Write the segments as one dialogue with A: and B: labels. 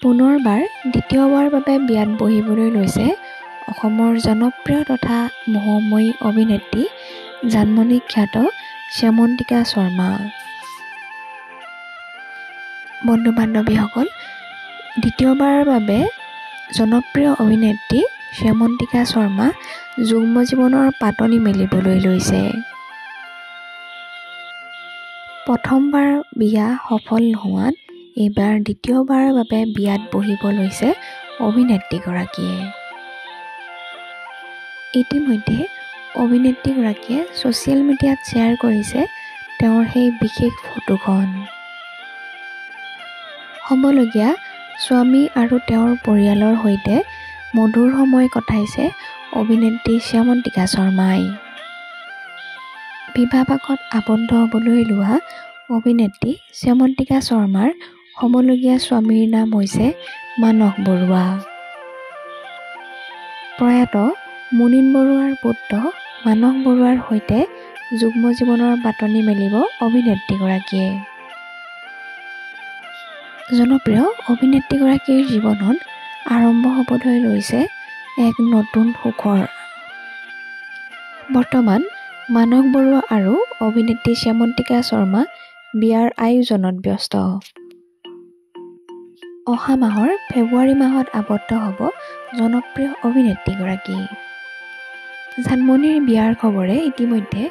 A: পুনৰবাৰ দ্বিতীয়বাৰৰ বাবে বিয়াত বহিবলৈ লৈছে অসমৰ জনপ্ৰিয় তথা মোহময়ী অভিনেত্ৰী জানমণি খ্যাত শ্যামন্তিকা শৰ্মা। বন্ধু বান্ধৱীসকল, দ্বিতীয়বাৰৰ বাবে জনপ্ৰিয় অভিনেত্ৰী শ্যামন্তিকা শৰ্মা যুগ্ম জীৱনৰ পাতনি মেলিবলৈ লৈছে। প্ৰথমবাৰ বিয়া সফল নোহোৱাত এইবাৰ দ্বিতীয়বাৰৰ বাবে বিয়াত বহিব লৈছে অভিনেত্ৰীগৰাকীয়ে। ইতিমধ্যে অভিনেত্ৰীগৰাকীয়ে ছ'চিয়েল মিডিয়াত শ্বেয়াৰ কৰিছে তেওঁৰ সেই বিশেষ ফটোখন। হ'বলগীয়া স্বামী আৰু তেওঁৰ পৰিয়ালৰ সৈতে মধুৰ সময় কটাইছে অভিনেত্ৰী শ্যামন্তিকা শৰ্মাই। বিবাহপাশত আবদ্ধ হ'বলৈ লোৱা অভিনেত্ৰী শ্যামন্তিকা শৰ্মাৰ হ'বলগীয়া স্বামীৰ নাম হৈছে মানস বৰুৱা। প্ৰয়াত মুনীন বৰুৱাৰ পুত্ৰ মানস বৰুৱাৰ সৈতে যুগ্ম জীৱনৰ পাতনি মেলিব অভিনেত্ৰীগৰাকীয়ে। জনপ্ৰিয় অভিনেত্ৰীগৰাকীৰ জীৱনত আৰম্ভ হ'বলৈ লৈছে এক নতুন সুখৰ। বৰ্তমান মানস বৰুৱা আৰু অভিনেত্ৰী শ্যামন্তিকা শৰ্মা বিয়াৰ আয়োজনত ব্যস্ত। অহা মাহৰ ফেব্ৰুৱাৰী মাহত আবদ্ধ হ'ব জনপ্ৰিয় অভিনেত্ৰীগৰাকী। জানমণিৰ বিয়াৰ খবৰে ইতিমধ্যে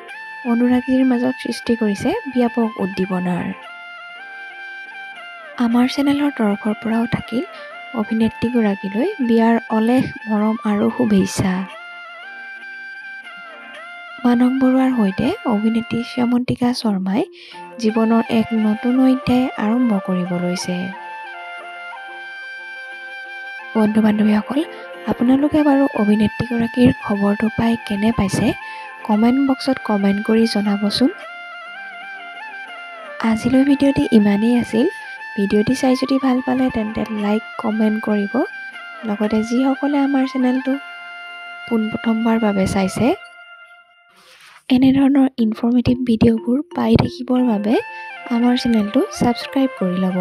A: অনুৰাগীৰ মাজত সৃষ্টি কৰিছে ব্যাপক উদ্দীপনাৰ। আমাৰ চেনেলৰ তৰফৰ পৰাও থাকিল অভিনেত্ৰীগৰাকীলৈ বিয়াৰ অলেখ মৰম আৰু শুভেচ্ছা। মানস বৰুৱাৰ সৈতে অভিনেত্ৰী শ্যামন্তিকা শৰ্মাই জীৱনৰ এক নতুন অধ্যায় আৰম্ভ কৰিব লৈছে। বন্ধু বান্ধৱীসকল, আপোনালোকে বাৰু অভিনেত্ৰীগৰাকীৰ খবৰটো পাই কেনে পাইছে কমেণ্ট বক্সত কমেণ্ট কৰি জনাবচোন। আজিলৈ ভিডিঅ'টি ইমানেই আছিল। ভিডিঅ'টি চাই যদি ভাল পালে তেন্তে লাইক কমেণ্ট কৰিব। লগতে যিসকলে আমাৰ চেনেলটো পোনপ্ৰথমবাৰ বাবে চাইছে, এনেধৰণৰ ইনফৰ্মেটিভ ভিডিঅ'বোৰ পাই থাকিবৰ বাবে আমাৰ চেনেলটো ছাবস্ক্ৰাইব কৰি ল'ব।